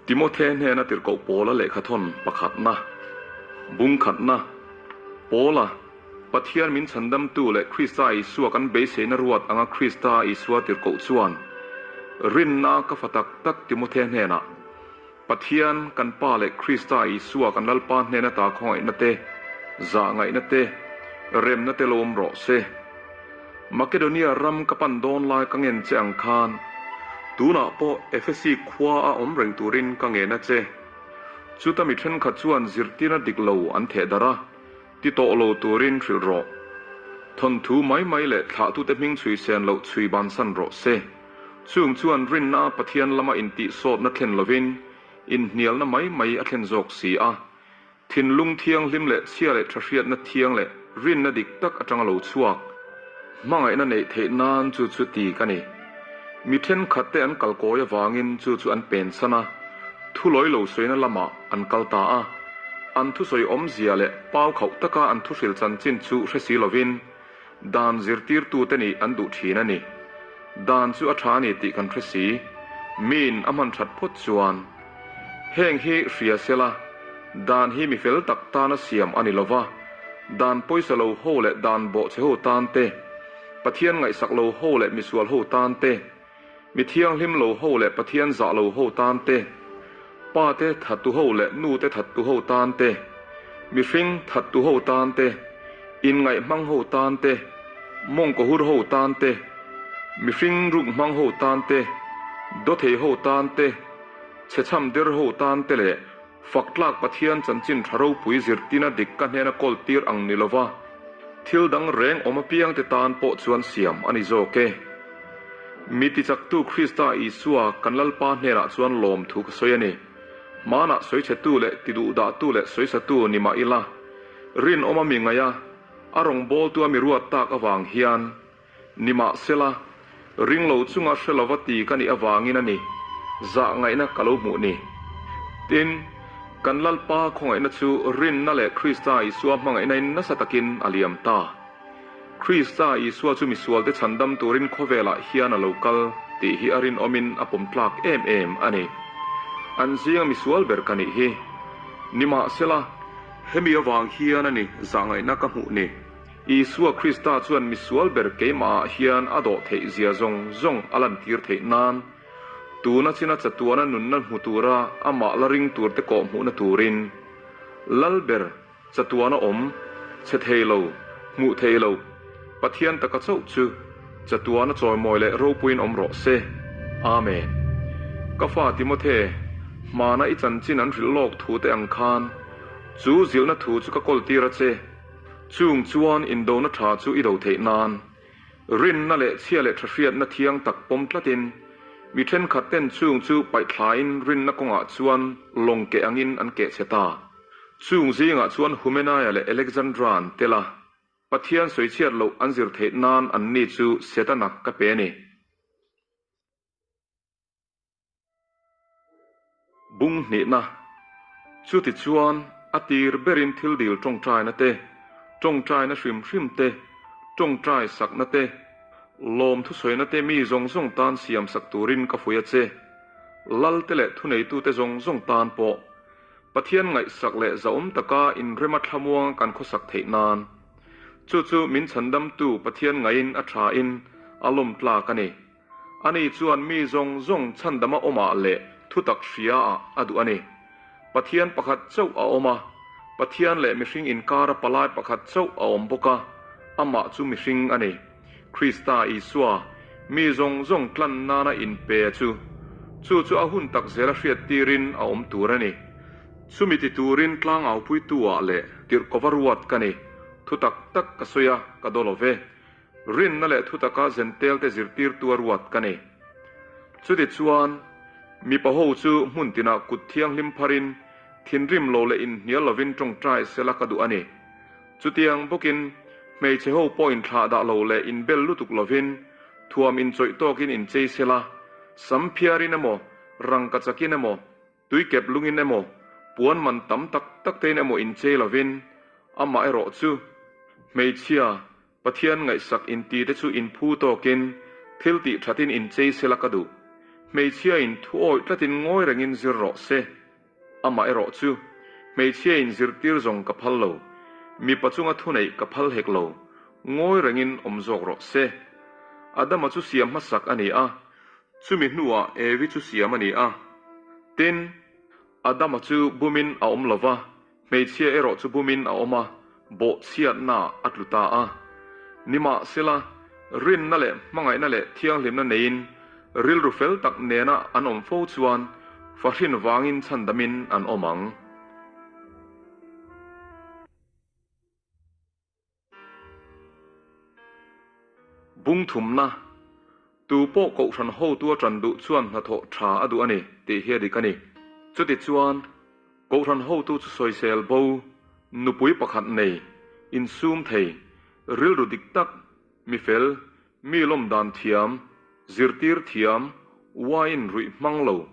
Timothe hnena tirhkoh Paula lehkhathawn pakhatna, bung khatna, Paula, Pathian min chhandamtu leh Krista Isua kan beiseina ruat anga Krista Isua tirhkoh chuan rinna ka fa tak tak Timothe hnenah, Pathian kan Pa leh Krista Isua kan Lalpa hnena ta khawngaihna te, zahngaihna te, remna te lo awm rawh se. Makedonia ram ka pan dawn lai ka ngen che ang khan, tunah pawh Efesi khua a awm reng turin ka ngen a che. Chuta mi thenkhat chuan zirtirna dik lo an theh darh a, ti tawh lo turin hrilh rawh. Thawnthu mai mai leh thlahtute hming chhui sen loh chhui bansan rawh se. Chung chuan rinna Pathian lama intihsawtna thlen lovin inhnialna mai mai a thlen zawk si a. Thinlung thianghlim leh chhia leh tha hriatna thiang leh rinna dik tak atanga lo chhuak hmangaihna neih theih nan chu chu ti ka ni. Mi thenkhat te an kal kawi avangin chu chu an pensan a, thulawi lo sawina lamah an kal ta a. An thusawi awmzia leh pau khauh taka an thuhril chanchin chu hre si lovin Dan zirtirtute nih an duh thin a ni. Dan chu a tha a ni tih kan hre si. Miin a hman that phawt chuan heng hi hria sela, dan hi mi fel tak tana siam a ni lo va, dan pawisa lo ho leh dan bawhchhe ho tan te, Pathian ngaihsak lo ho leh misual ho tan te, Mi thianghlim lo ho leh Pathian zah lo ho tan te, pa te thattu ho leh nu te thattu ho tan te, mihring thattu ho tan te, inngaih hmang ho tan te, mawngkaw hur ho tan te, mihring ruk hmang ho tan te, dawthei ho tan te, chhechham der ho tan te leh Faktlak Pathian chanchin tha ropui zirtina dik ka hnena kawl tir ang ni lova, thil dang reng awm apiangte tan pawh chuan siam a ni zawk e. Mi tichaktu Krista Isua kan Lalpa hnenah chuan lawmthu ka sawi a ni. Hmanah sawichhetu leh tiduhdahtu leh sawisatu ni mah ila, rinawma mi ngaih a, a rawngbawltu a mi ruat tak avang hian, Nimahsela, ring lo chunga hre lova ti ka nih avangin a ni, zah ngaihna ka lo hmuh ni. Tin, kan Lalpa khawngaihna chu rinna leh Krista Isua hmangaihnain nasa takin a liam ta. Krista Isua chu misualte chhandam turin khawvelah hian a lo kal tih hi a rinawmin a pawm tlak em em a ni. An zinga misual ber ka nih hi. Nimahsela, hemi avang hian a ni zahngaihna ka hmuh ni. Isua Krista chuan misual ber keimahah hian a dawh theih zia zawng zawng a lantir theih nan, tuna china chatuana nunna hmu tura amah la ring turte kawh hmuhna turin, Lal ber chatuana awm, chhe thei lo, hmuh thei lo, Pathian taka chauh chu chatuana chawimawi leh ropuiin awm rawh se. Amen. Ka fa Timothe, hmana i chanchin an hrilh lawk thute ang khan, chu zilhna thu chu ka kawltir a che. Chung chuan indona tha chu i do theih nan, rinna leh chhia leh tha hriatna thiang tak pawm tlatin, mi thenkhat ten chung chu paihthlain rinna kawngah chuan lawng keh angin an keh chhe ta. Chung zingah chuan Humenaia leh Alexandra an tel a, Pathian sawichhiat loh an zir theih nan anni chu Setana ka pe a ni. Bung hnihna, Chutichuan, a tir berin thil dil tawngtaina te, tawngtaina hrim hrim te, tawngtai sakna te, lawm thusawina te mi zawng zawng tan siam sak turin ka fuih a che. Lalte leh thuneitute zawng zawng tan pawh Pathian ngaihsak leh zahawm taka inrema thlamuang kan khawsak theih nan. Chu chu min chhandamtu Pathian ngaihin a thain a lawmtlak a ni. Ani chuan mi zawng zawng chhandama awmah leh thutak hriaah a duh a ni. Pathian pakhat chauh a awm a, Pathian leh mihring inkara palai pakhat chauh a awm bawk a, amah chu mihring a ni. Krista Isua, mi zawng zawng tlan nana inpe chu, chu chu a hun tak zela hriattirin a awm tur a ni. Chumi ti turin tlangaupuitu-ah leh tirhkova ruat ka ni. Thutak tak ka sawi a, ka daw lo ve. Rinna leh thutaka Zentelte zirtirtu a ruat ka ni. Chutichuan, mipa ho chu hmun tinah kut thianghlim pharin, thinrim lo leh inhnial lovin tawngtai sela ka duh a ni. Chutiang bawkin, hmeichhe ho pawh inthlah dah lo leh inbel lutuk lovin, thuam inchawih tawkin inchei sela, sam phiarin emaw, rangka chakin emaw, Tuikep lungin emaw, puan man tam tak tak tein emaw inchei lovin, amah erawh chu hmeichhia, Pathian ngaihsak inti te chu inphu tawkin thil tih thatin inchei sela ka duh. Hmeichhiain thu awih tlatin ngawi rengin zir rawh se. Amaherawhchu, hmeichhiain zirtir zawng ka phal lo, mipa chunga thuneih ka phal hek lo, ngawi rengin awm zawk rawh se. Adama chu siam hmasak a ni a, chumi hnuah Evi chu siam a ni a. Tin, Adama chu bumin a awm lo va, hmeichhia erawh chu bumin a awm a, bawhchhiatnaah a tlu ta a. Nimahsela, rinna leh hmangaihna leh thianghlimna neiin rilru fel tak nena an awm fo chuan fahrin vangin chhandamin an awm ang. Bung thumna, Tu pawh kohhran hotu a ṭan duh chuan hnathawh ṭha a duh a ni tih hi a dik a ni. Chuti chuan, kohhran hotu chu sawisel bo, nupui pakhat nei, insum thei, rilru dik tak, mi fel, mi lawm dan thiam, zirtir thiam, wine ruih hmang lo,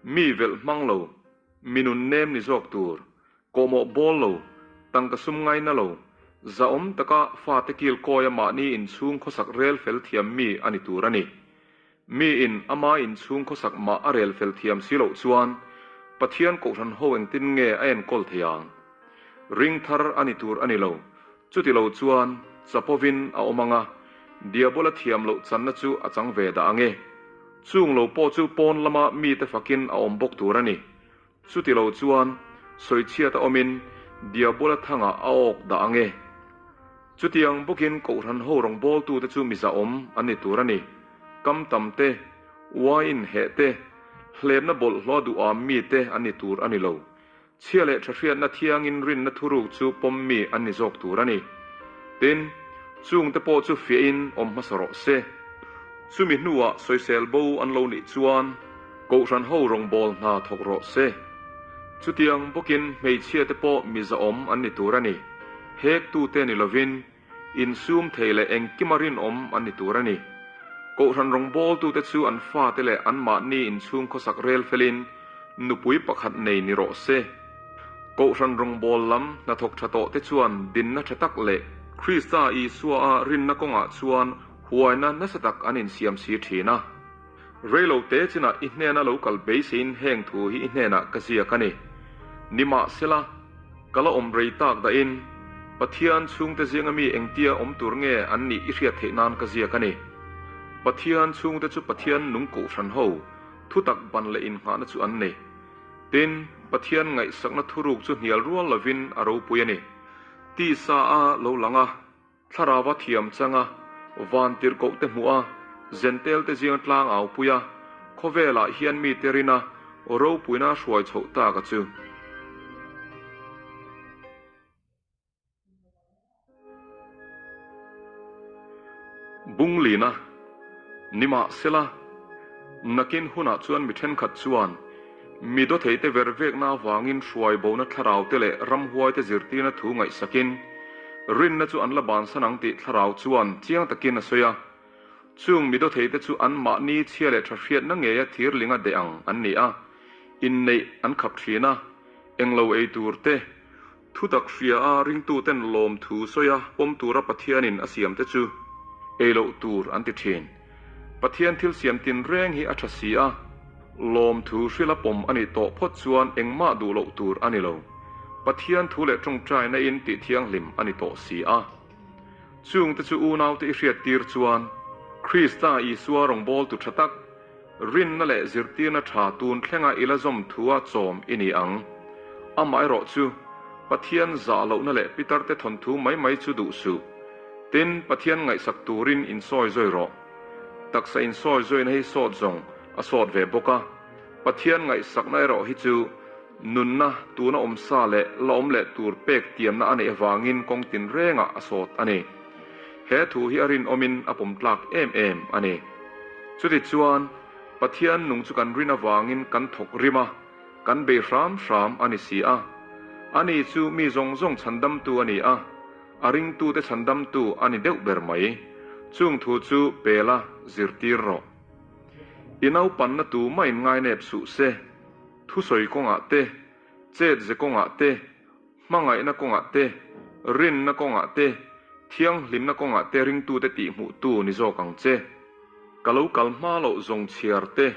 mi velh hmang lo, mi nun nem ni zawk tur, Kawhmawh bawl lo, tangka sum ngaina lo, zahawm taka fate kil kawia mahni inchhung khawsak rel fel thiam mi a ni tur a ni. Miin ama inchhung khawsak mah a rel fel thiam si loh chuan Pathian Kohhran ho engtin nge a enkawl thei ang? Ring thar a ni tur a ni lo, chuti lo chuan chapovin a awm ang a, Diabola thiam loh channa chu a chang ve dah ang e. Chung lo pawh chu pawn lama mite fakin a awm bawk tur a ni. Chuti lo chuan sawichhiat a awmin Diabola thangah a awk dah ang e. Chutiang bawkin Kohhran ho rawngbawltute chu mizahawm an ni tur a ni. Kam tam te, wine heh te, hlepna bawlhhlawh duham mi te an ni tur a ni lo. Chhia leh thahriatna thiangin rinna thuruk chu pawm mi an ni zawk tur a ni. Tin, chungte pawh chu fiahin awm hmasa rawh se. Chumi hnuah sawisel bo an lo nih chuan Kohhran ho rawngbâwl hna thawk rawh se. Chutiang bawkin hmeichhiate pawh mi zahawm an ni tur a ni. Hektute ni lovin, insum thei leh engkima rinawm an ni tur a ni. Kohhran rawngbâwltute chu an fate leh anmahni inchhung khawsak rel felin nupui pakhat nei ni rawh se. Kohhran rawngbâwl lam hnathawk ṭha tawhte chuan dinna ṭha tak leh Krista Isua-a rinna kawngah chuan huaina nasa tak an insiam si ṭhin a. Reilo te chinah i hnena lo kal beiseiin heng thu hi i hnenah ka ziak a ni. Nimahsela, ka la awm rei tak dahin, Pathian chhungte zinga mi engtia awm tur nge an nih i hriat theih nan ka ziak a ni. Pathian chhungte chu Pathian nung kohhran ho, thutak ban leh innghahna chu an ni. Tin, Pathian ngaihsakna thuruk chu hnial rual lovin a ropui a ni. Tisa a lo lang a. Thlarau a thiam chang a, van tirhkoh te hmuh a, Zentel te zinga tlang au pui a, khawvelah hian mite rin a, ropuina a hruai chhoh tak a chu. Bunglina, Nimahsela, nakin hunah chuan mi thenkhat chuan mi dawtheite vervekna avangin hruai bona thlarau te leh ramhuaite zirtirna thu ngaihsakin rinna chu an la bansan ang tih thlarau chuan chiang takin a sawi a. Chung mi dawtheite chu anmahni chhia leh tha hriatna ngeia thirlinga deh ang an ni a, inneih an khap thin a, englo ei tur te, Thutak hria a ringtuten lawmthu sawi a pawm tura Pathianin a siamte chu ei loh tur an ti thin. Pathian thil siam tinreng hi a tha si a, lawmthu hrila pawm a nih tawh phawt chuan engmah duh loh tur a ni lo. Pathian thu leh tawngtaina in tih thianghlim a ni tawh si a. Chungte chu unaute i hriattir chuan Krista Isua rawngbawltu tha tak, Rinna leh zirtirna tha tun thlenga i la zawm thua chawm i ni ang. Amaherawh chu, Pathian zah lohna leh pitarte thawnthu mai mai chu duh suh. Tin, Pathian ngaihsak turin insawi zawi rawh. Taksa insawi zawina hi sawt zawng a sawt ve bawk a. Pathian ngaihsakna erawh hi chu nunna tuna awm sa leh la awm leh tur pek tiamna a neih avangin kawng tinrengah a sawt a ni. He thu hi a rinawmin a pawm tlak em em a ni. Chutichuan, Pathian nung chu kan rin avangin kan thawk rim a, kan bei hram hram a ni si a. Ani chu mi zawng zawng chhandamtu a ni a, a ringtute chhandamtu a ni deuh ber mai. Chung thu chu pela zirtir rawh. I naupanna tu mah in ngainep suh se, thusawi kawngah te, chet ze kawngah te, Hmangaihna kawngah te, rinna kawngah te, thianghlimna kawngah te ringtute tihhmuhtu ni zawk ang che. Ka lo kal hma loh zawng chhiar te,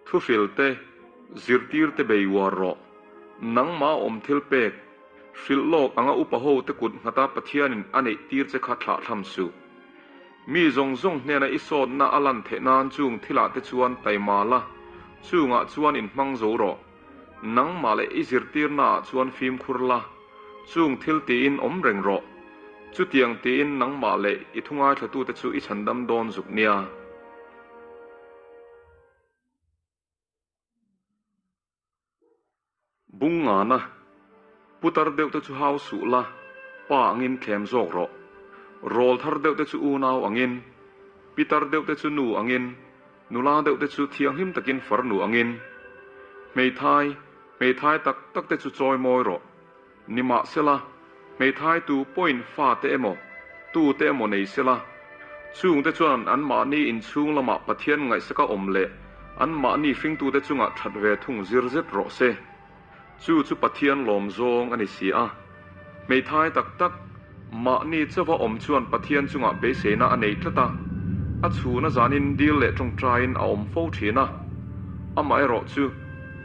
Thuhril te, zirtir te bei uar rawh. Nangmah awm thil pek, hrilh lawk anga upa ho te kut nghata Pathianin a neih tir che kha thlah thlam suh. Mi zawng zawng hnena i sawtna a lan theih nan chung thilah te chuan taima la, chungah chuan inhmang zo rawh. Nangmah leh i zirtirnaah chuan fimkhur la, chung thil tiin awm reng rawh. Chutiang tiin nangmah leh i thu ngaithlatute chu i chhandam dawn zuk nia. Bung ngana, Putar deuhte chu hau suh la, pa angin thlem zawk rawh. Rawl thar deuhte chu unau angin, pitar deuhte chu nu angin, Nula deuh te chu thianghlim takin farnu angin, hmeithai, hmeithai tak tak te chu chawi mawi rawh. Nimahsela, hmeithai tu pawhin fa te emaw, tu te emaw nei sela, chung te chuan anmahni inchhung lamah Pathian ngaihsaka awm leh anmahni hringtute chungah that ve thung zir zet rawh se. Chu chu Pathian lawm zawng a ni si a. Hmeithai tak tak, mahni chauha awm chuan Pathian chungah beiseina a nei tlat a, a chhuna zanin dil leh tawngtaiin a awm fo thin a. Amaherawhchu,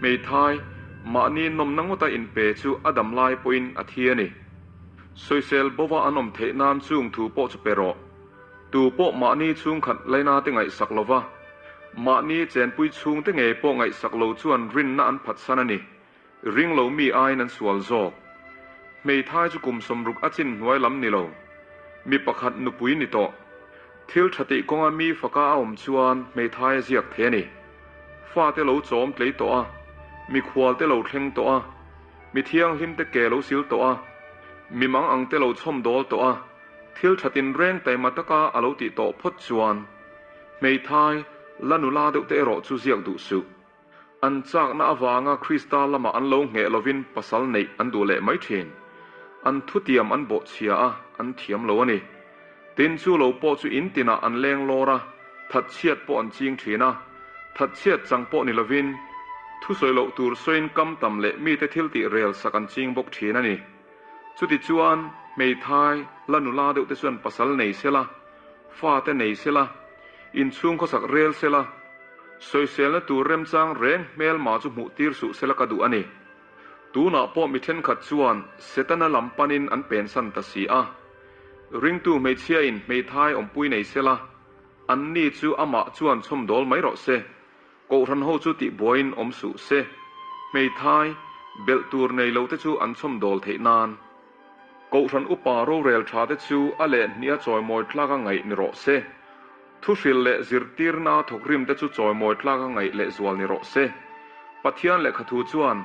hmeithai, mahni nawmna ngawta inpe chu a dam lai pawhin a thi a ni. Sawisel bova an awm theih nan chung thu pawh chu pe rawh. Tu pawh mahni chhungkhat laina te ngaihsak lo va, mahni chenpui chhungte ngei pawh ngaihsak lo chuan rinna an phatsan a ni. Ring lo mi aiin an sual zawk. Hmeithai chu kum 60 a chin hnuai lam ni lo. Mi pakhat nupui ni tawh. Thil tha tih kawnga mi faka a awm chuan hmeithai a ziak thei a ni. Fate lo chawm tlei tawh a, mikhual te lo thleng tawh a, mi thianghlim te ke lo sil tawh a, mi mang ang te lo chhawm dawl tawh a, Thil tha tinreng taima taka a lo tih tawh phawt chuan hmeithai la nula deuh te erawh chu ziak duh suh. An chakna avanga Krista lamah an lo ngheh lovin pasal neih an duh leh mai thin. An thutiam an bawhchhia a, an thiam lo a ni. Tin chu lo pawh chu in tinah an leng lawr a, thatchhiat pawh an ching thin a. Thatchhiat chang pawh ni lovin thusawi loh tur sawiin kam tam leh mite thiltih rel sak an ching bawk thin a ni. Chutichuan, hmeithai la nula deuhte chuan pasal nei sela, fate nei sela, inchhung khawsak rel sela, sawiselna tur remchang reng hmelma chu hmuh tir suh sela ka duh a ni. Tunah pawh mi thenkhat chuan Setana lam panin an pensan ta si a. Ringtu hmeichhiain hmeithai awmpui nei sela, anni chu amah chuan chhawmdawl mai rawh se. Kohhran ho chu tihbuaiin awm suh se, hmeithai, belh tur nei lo te chu an chhawmdawl theih nan. Kohhran upa rorel tha te chu a leh hnih a chawimawi tlak a ngaih ni rawh se. Thuhril leh zirtirna thawkrim te chu chawimawi tlak a ngaih leh zual ni rawh se. Pathian lehkhathu chuan,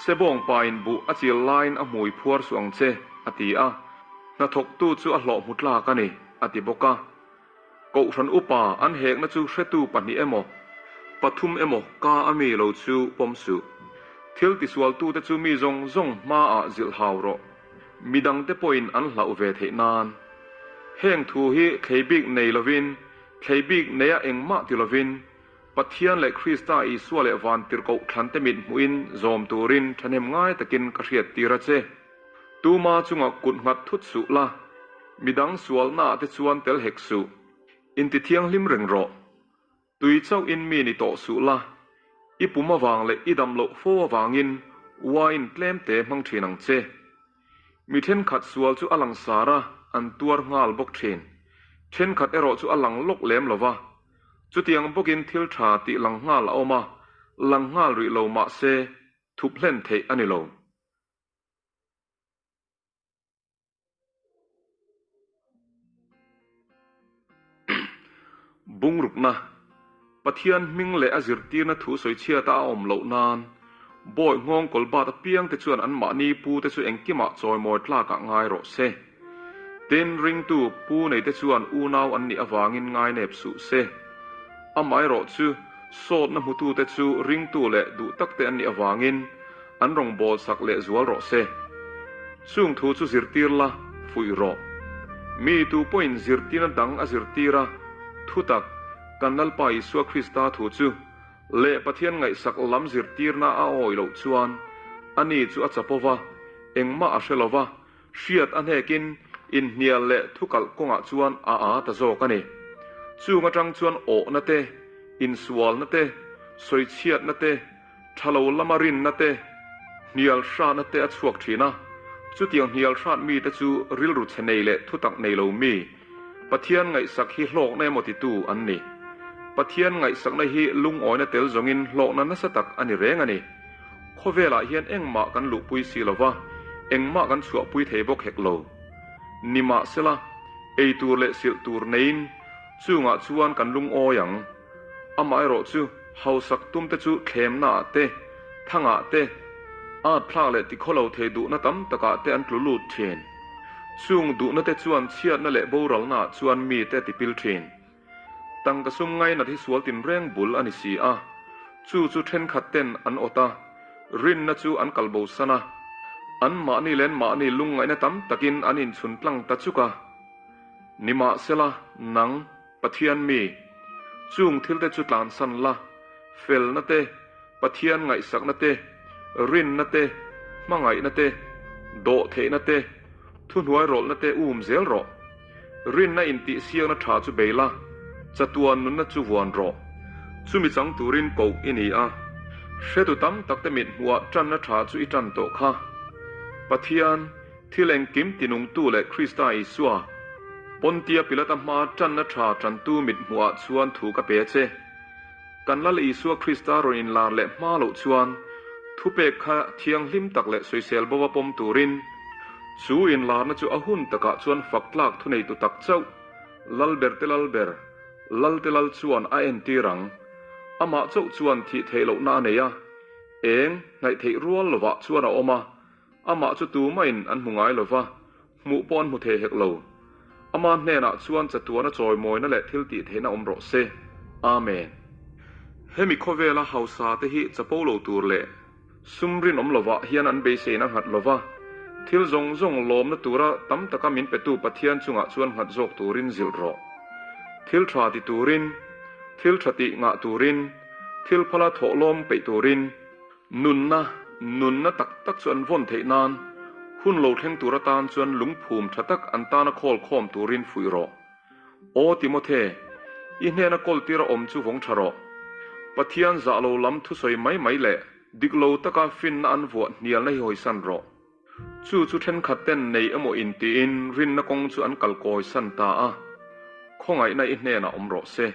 Sebawng pain buh a chil laiin a hmui phuar suh ang che, a ti a. Hnathawktu chu a hlawh hmu tlak a ni, a ti bawk a. Kohhran upa an hekna chu hretu pahnih emaw, pathum emaw ka a mi lo chu pawm suh. Thil tisualtute chu mi zawng zawng hmaah zilh hau rawh. Midangte pawhin an hlauh ve theih nan. Heng thu hi thlei bik nei lovin, thlei bik neia engmah ti lovin, Pathian leh Krista Isua leh Vantirhkoh thlante mit hmuhin zawm turin thahnem ngai takin ka hriattir a che. Tuma chungah kut nghat thut suh la, midang sualnaah te chuan tel hek suh. Inti thianghlim reng rawh. Tui chauh in mi ni tawh suh la, i pum avang leh i dam loh fo avangin wine tlem te hmang thin ang che. Mi thenkhat sual chu a lang sar a, an tuar nghal bawk thin. Thenkhat erawh chu a lang lawk lem lo va. Chutiang bawkin thil tha tih lang nghal a awm a, lang nghal rih lo mah se thup hlen theih a ni lo. Bungrukna, Pathian hming leh a zirtirna thu sawichhiata a awm loh nan, bawi nghawng kawlbat apiangte chuan anmahni pute chu engkimah chawimawi tlakah ngai rawh se. Tin, ringtu pu neite chuan unau an nih avangin ngainep suh se. Amaherawhchu, sawtna hmutute chu ringtu leh duh takte an nih avangin, An rawngbâwl sak leh zual rawh se. Chung thu chu zirtîr la, fuih rawh. Mi tu pawhin zirtîrna dang a zirtîr a, thutak, kan Lalpa Isua Krista thu chu, leh Pathian ngaihsak lam zirtîrna a awih loh chuan, ani chu a chapo va, engmah a hre lo va, hriat a hnekin inhnial leh thukalh kawngah chuan a â ta zawk a ni. Chung aṭang chuan awhna te, insualna te, Sawichhiatna te, tha lo lama rinna te, hnial hratna te a chhuak thin a. Chutiang hnial hrat mite chu rilru chhe nei leh thutak nei lo mi, Pathian ngaihsak hi hlawkna emaw titu an ni. Pathian ngaihsakna hi lungawina tel zawngin hlawkna nasa tak a ni reng a ni. Khawvelah hian engmah kan luhpui si lo va, engmah kan chhuahpui thei bawk hek lo. Nimahsela, ei tur leh silh tur neiin chungah chuan kan lungawi ang. Amaherawh chu hausak tumte chu thlemnaah te, thangah te, at thlak leh tikhawlo thei duhna tam takah te an tlu lut thin. Chung duhnate chuan chhiatna leh boralnaah chuan mite a tipil thin. Tangka sum ngainat hi sual tinreng bul a ni si a, chu chu thenkhat ten an awt a, rinna chu an kal bosan a, an mahni leh an mahni lungngaihna tam takin an inchhun tlang ta chuk a. Nimahsela, nang, Pathian mi, chung thilte chu tlansan la, felna te, Pathian ngaihsakna te, rinna te, hmangaihna te, dawhtheihna te, thuhnuairawlhna te um zel rawh. Rinna intihsiakna tha chu bei la, chatuan nunna chu vuan rawh. Chumi chang turin koh i ni a, hretu tam takte mit hmuhah tanna tha chu i tan tawh kha. Pathian, thil engkim tinungtu leh Krista Isua, Pontia Pilata hmaa tanna tha tantu mit hmuhah chuan thu ka pe a che. Kan Lal Isua Krista rawn inlar leh hma loh chuan thupek kha thianghlim tak leh sawisel bova pawm turin, chu inlarna chu a hun takah chuan fak tlak thuneitu tak chauh, Lalber te Lalber, Lal te Lal chuan a entir ang. Amah chauh chuan thih theih lohna a nei a, eng hnaih theih rual lovah chuan a awm a, amah chu tumahin an hmu ngai lova, Hmuh pawh an hmu thei hek lo. Ama hnenah chuan chatuana chawimawina leh thil tih theihna awm rawh se. Amen. Hemi khawvela hausa te hi chapo lo tur leh sum rinawm lovah hian an beiseina nghat lova, thil zawng zawng lawmna tura tam taka min petu Pathian chungah chuan nghat zawk turin zilh rawh. Thil tha ti turin, thil tha tih ngah turin, thil phala thawh lawm peih turin, Nunna, nunna tak tak chu an vawn theih nan, hun lo thleng tur atan chuan lungphum tha tak an tana khawl khawm turin fuih rawh. Aw Timothe, i hnena kawl tira awm chu vawng tha rawh. Pathian zah lo lam thusawi mai mai leh dik lo taka finna an vuah hnialna hi hawisan rawh. Chu chu thenkhat ten nei emaw intiin rinna kawng chu an kal kawisan ta a, khawngaihna i hnenah awm rawh se.